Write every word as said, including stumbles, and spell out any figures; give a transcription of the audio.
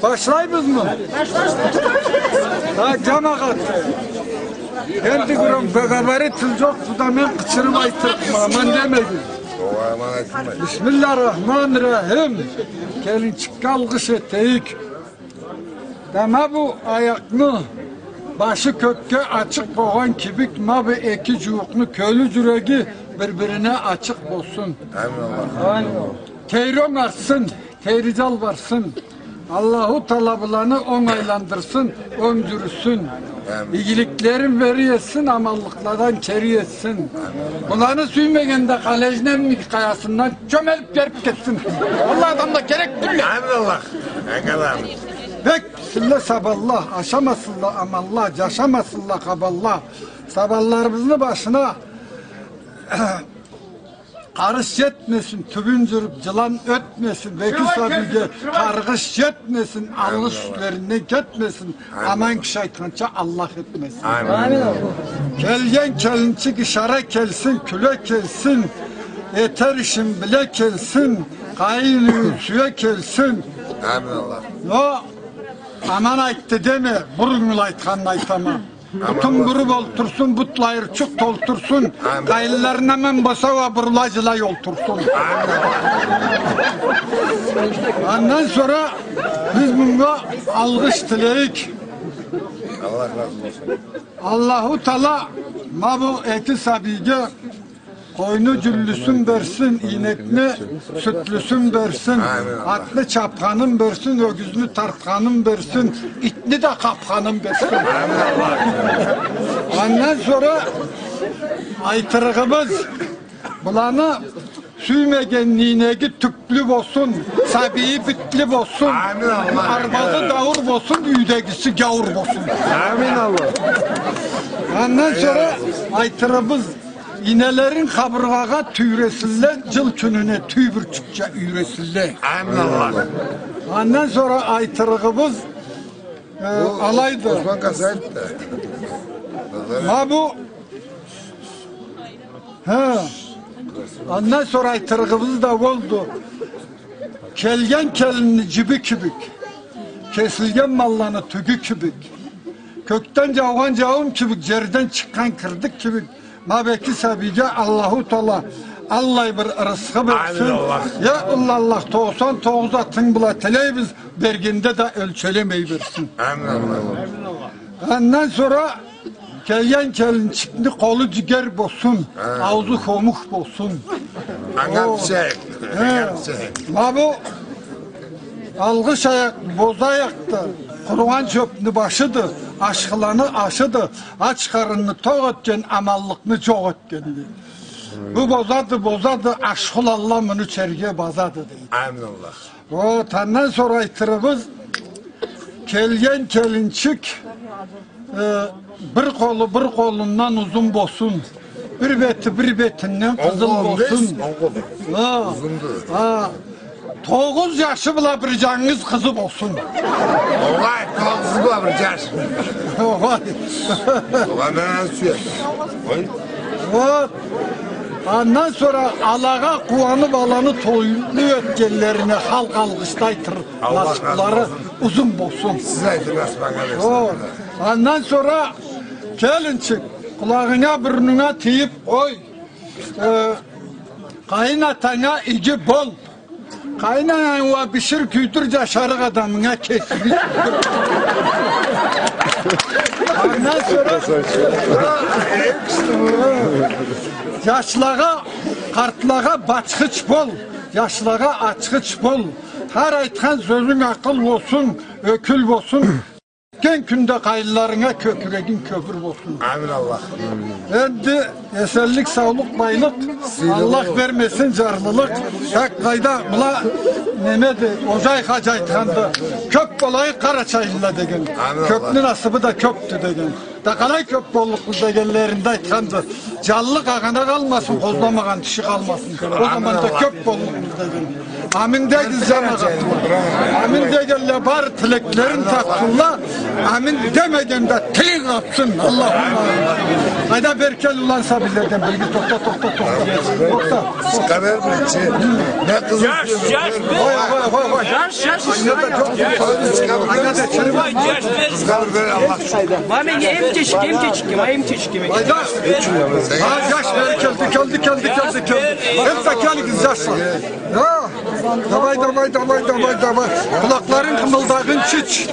Башлайбызмы? Башлайбыз. Ха, джамагъат. Энди бир бегабари тил джокъду да, мен къычырыб айтырыкъма, аман демегиз. Ооба, аман айтылмай. Бисмиллахир-рахманир-рахим. Келинчикге алгъыш этейик. Да ма бу аякъны башы кёкге ачыкъ болгъан кибик, ма бу эки джууукъну кёлю, джюреги бир-бирине ачыкъ болсун. Амин Аллах. Амин. Тейри онгарсын, тейри джалбарсын. Аллаху Таала быланы онг айландырсын, онг джюрюсюн. Амин. Игиликлерин бери этсин, аманлыкъладан кери этсин. Амин. Быланы сюймеген да Къалежнемни къаясындан чёмелиб бериб кетсин. Аллах адамла керек тюлле. Амин Аллах. Амин Аллах. Бек сюйсюнле сабанла, ашамасынла аманла, джашамасынла хабанла. Сабанларыбызны башына къарыш джетмесин, тюбюн джырыб джылан ётмесин, бу эки сабийге къаргъыш джетмесин, алгъыш юслеринден кетмесин, аман киши айтханча Аллах этмесин. Амин. Келген келинчик ишара келсин, кюле келсин, этер ишин биле келсин, къайын юйюн сюе келсин. Амин Аллах. Но аман айтды деме, буруннгула айтханын айтама. Бутун буруб олтурсун, бутлайырчыкъ толтурсун. Амин. Къайынларына мен болса уа бурулай-джылай олтурсун. Амин. Андан сора биз мунга алгъыш тилейик. Аллах разы болсун. Аллаху Таала ма бу эки сабийге къойну джюллюсюн берсин, ийнекни сютлюсюн берсин, амин, атны чабханын берсин, ёгюзню тартханын берсин, итни да къабханын берсин. Амин. Андан сора айтырыгъыбыз, быланы сюймегенни ийнеги тюклю болсун, сабийи битли болсун, амин Аллах, арбазы дауур болсун, юйдегиси гяуур болсун. Амин Аллах. Андан сора айтырыгъыбыз, ийнелерин къабыргъагъа тюйресинле, джыл кюнюне тюйбюрчюкча юйресинле. Амин Аллах. Андан сора айтырыгъыбыз, э, алайды. Осман Касаев да. Ма бу, хы. Андан сора айтырыгъыбыз да олду. Келген келинни джиби кибик, кесилген малланы тюгю кибик, кёкден джаугъан джауун кибик, джерден чыкъгъан кирдик кибик, ма бу эки сабийге Аллаху Таала аллай бир ырысхы берсин. Амин Аллах. Я Аллах, Аллах, токъсан тогъуз атынг бла тилейбиз, бергенде да ёлчелемей берсин. Амин Аллах. Андан сора келген келинчикни къолу джигер болсун, аузу хомух болсун. Анга бир шей. Ма бу алгъыш аякъды, боза аякъды, къуругъан чёпню башыды, ашхыланы ашыды, ач къарынны токъ этген, аманлыкъны джокъ этгенди. Бу бозады, бозады, ашхы уланла муну ичерге базады, дейди. Амин Аллах. Вот, андан сора айтырыгъыбыз, келген келинчик, э, бир къолу бир къолундан узун болсун, бир бети бир бетинден къызыл болсун. Ха, ха, тогъуз джашы бла бир джангыз къызы болсун. Огъай, тогъузу бла бир джаш. Огъай. Огъай, мен аны сюеме. Ой. Вот. Андан сора алагъа къууаныб, аланы тойлу этгенлерине халкъ алгъышлай тур. Аллах разы болсун. Насыблары узун болсун. Сиз айтыгъыз, манга берсин. О, андан сора келинчик, къулагъынга, бурнунга тийиб къой. Э, къайын атанга иги бол. Къайын ананга бишир, кюйдюр, джашарыкъ адамынга кесиб. Андан сора джашлагъа, къартлагъа башхыч бол, джашлагъа ачхыч бол. Хар айтхан сёзюнг акъыл болсун, ёкюл болсун. Ётген кюнде къайынларынга кёкюрегинг кёпюр болсун. Амин Аллах. Энди эсенлик, саулукъ, байлыкъ, Аллах бермесин джарлылыкъ. Так къайда, была, немеди, Оджай хаджи айтханды, кёб болайыкъ, къарачайлыла, деген. Амин Аллах. Кёбню насыбы да кёбдю, деген. Да къалай кёб боллукъбуз дегенлеринде айтханды: джанлы къагъанакъ алмасын, къозламагъан тиши къалмасын. О заманда кёб боллукъбуз деген. Амин дегиз, джамагъат. Амин дегенле бары тилеклерин тапсынла. Амин демеген да тилинг къапсын, Аллахумма. Айда, бери кел, улан сабийледен бирге, тохта, тохта, тохта. Тохта. Къабер биринчи. Не къызыл Жаш, жаш, къой, къой, къой, къой. Жаш, жаш. Айда, къызгъа бир бер, Аллах. Ма мен эм тешик, эм тешик, ма эм тешик, эм тешик. Айда. Ха, жаш, бери келди, келди, келди, келди, келди. Эм да келигиз, жашла. Ха. Давай, давай, давай, давай, давай. Къулакъларынг къымылдагъынчы ич.